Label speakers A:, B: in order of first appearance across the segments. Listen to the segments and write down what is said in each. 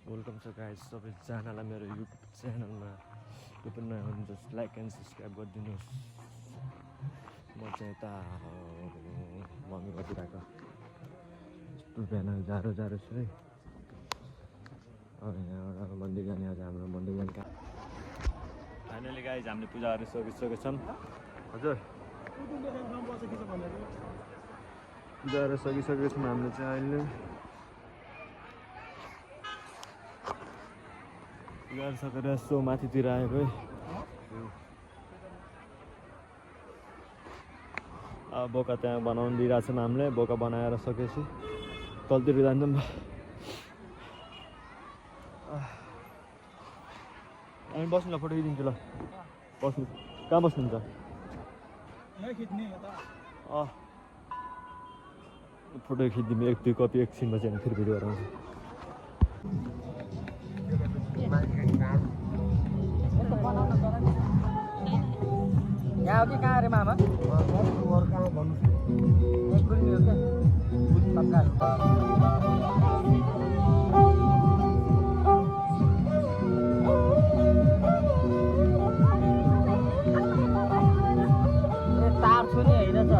A: Welcome छ guys सबैजनालाई मेरो युट्युब च्यानलमा यो पनि नयाँ हुनुहुन्छ लाइक एन्ड सब्सक्राइब गरिदिनुहोस्। म चाहिँ यता मम्मी बसिरहेको यस्तो बिहान जाडो छु है। यहाँबाट मन्दिर जाने आज हाम्रो मन्दिर जाने कहाँ फाइनली गाइस हामीले पूजा गरेर सकिसकेका छौँ। हजुर पूजा गरेर सकिसकेका छौँ हामीले चाहिँ अहिले पूजा सकेर यसो माथितिर आएको है। अब बोका त्यहाँ बनाउनु दिइरहेको छौँ हामीले। बोका बनाएर सकेपछि तलतिर जान्छौँ। हामी बस्नु ल, फोटो खिचिदिन्छु ल। बस्नु कहाँ बस्नुहुन्छ? फोटो खिचिदिनु एक दुई कपी एकछिनमा चाहिँ फेरि भिडियो गराउँछु।
B: यहाँ हो कि कहाँ अरे मामा? तार छुने होइन त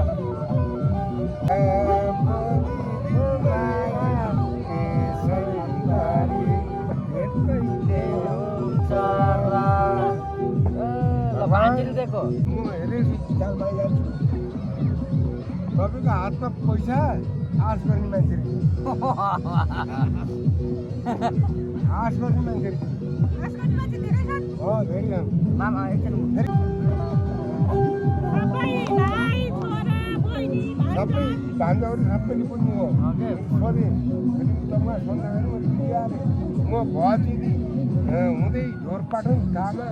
B: देखो
C: तपाईँको हातमा पैसा आश गर्ने मान्छे आश गर्ने मान्छे हो धेरै
B: मामा एकछिन
C: सबै भान्जाहरू सबैले पुग्नु हो सोधेँ तपाईँ सोध्दाखेरि म भएदेखि हुँदै ढोरपाटन घामा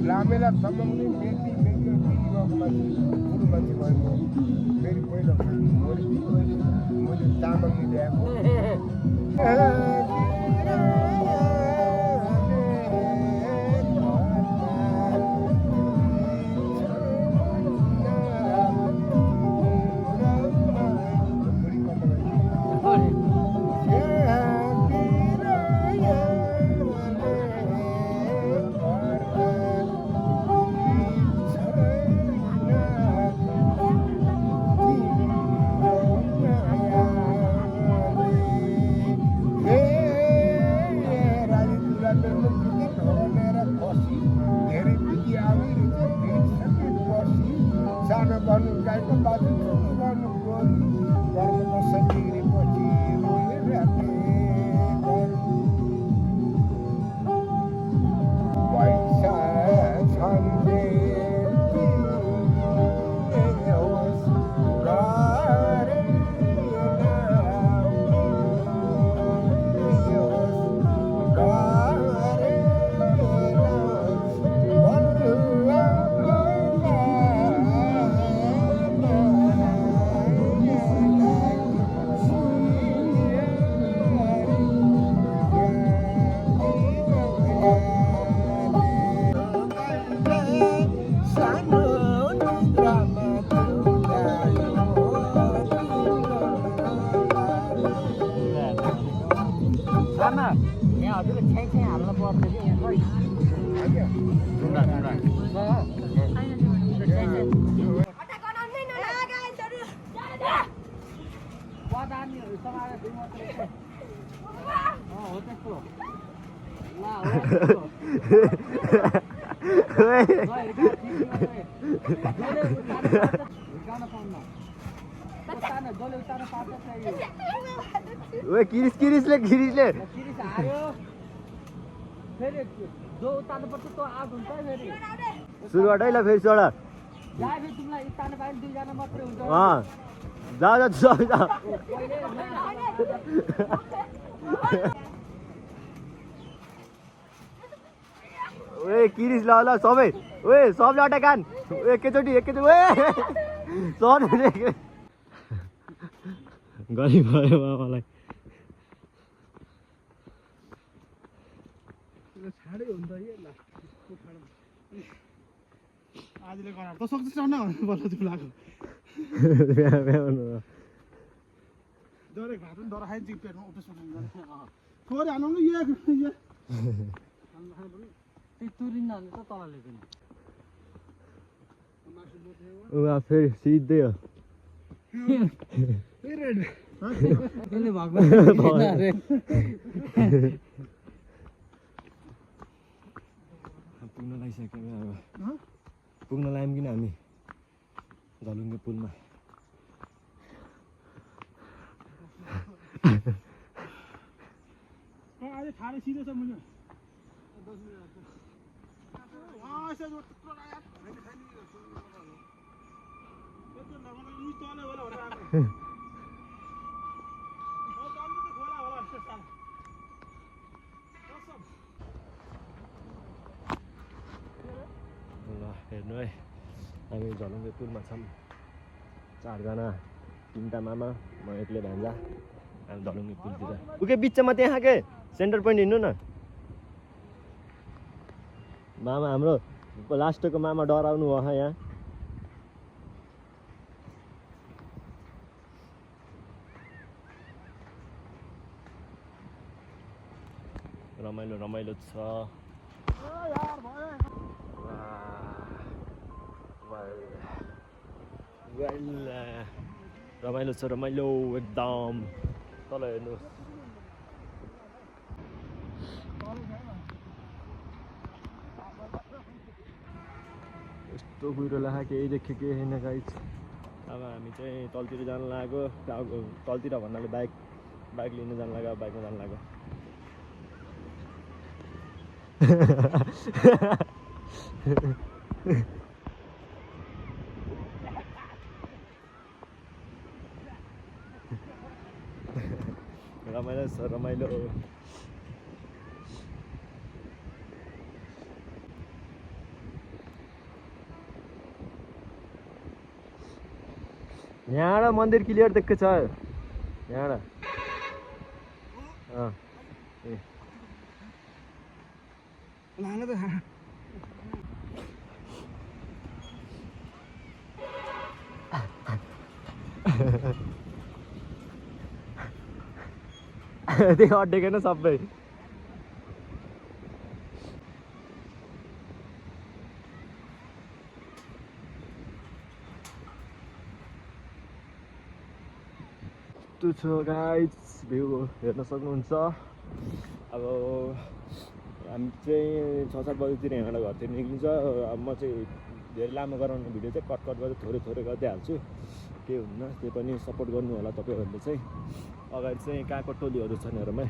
C: लामेला तमाउने मेची मेची गएको मान्छे ठुलो मान्छे भयो। फेरि पहिलो मैले चामल ल्याएको सानो गर्नु गाईको बाटो ठुलो गर्नु गर्नु नसकिएपछि पैसा छन्दे
B: यहाँ हजुरको छ्याइ हाल्नु पर्छ कि यहाँ हो त्यस्तो
A: किरिसले
B: आयो फेरि जो उतार्नु पर्छ त्यो आउट हुन्छ फेरि
A: सुरुबाट है ल। फेरि चढा
B: फेरि तिमीलाई उतार्नु पायो भने दुईजना मात्रै हुन्छ
A: जा ओए किरिस ल सबै ओए सबले अटा कान एकैचोटि सर गरी भयो बाबालाई
C: छाडै हुन्छ आजले गराएर त सक्छ न बल्ल त्यो लाग्यो डरे घाटु डर खाइन्छ पेटमा उपस थोरै हानौँ न यो
B: त्यो तुरिन हाल्नु त तलले पनि
A: उहाँ फेरि सिधै हो
B: यसले भगवान् अरे
A: पुग्न लागिसक्यौँ अब पुग्न लाग्यौँ किन हामी झलुङ्गे पुलमा
C: अहिले ठाडो सिधो छ मुनि
A: ल हेर्नु है हामी झलुङ्गे पुलमा छौँ 4 जना 3टा मामा म एक्लै भान्जा हामी झलुङ्गे पुलतिर उके बिचमा त्यहाँ के सेन्टर पोइन्ट हिँड्नु न मामा हाम्रो लास्टको मामा डराउनु भयो यहाँ रमाइलो रमाइलो छ रमाइलो छ रमाइलो एकदम तल हेर्नुहोस् यस्तो कुहिरो लाग्यो केही देखेँ केही छैन गाइस अब हामी चाहिँ तलतिर जानु लाग्यो तलतिर भन्नाले बाइक लिनु जानु लाग्यो बाइकमा जानु लाग्यो रमाइलो छ रमाइलो यहाँबाट मन्दिर क्लियर देख्छ यहाँबाट
C: लान त
A: त्यही अड्डेको न सबै यस्तो छ गाइस भ्यू हेर्न सक्नुहुन्छ अब हामी चाहिँ 6-7 बजीतिर यहाँबाट घरतिर निक्लिन्छ अब म चाहिँ धेरै लामो गराउने भिडियो चाहिँ कट गरेर थोरै गर्दै हाल्छु केही हुन्न त्यो पनि सपोर्ट गर्नु होला तपाईँहरूले चाहिँ अगाडि चाहिँ कहाँको टोलीहरू छन् हेरौँ है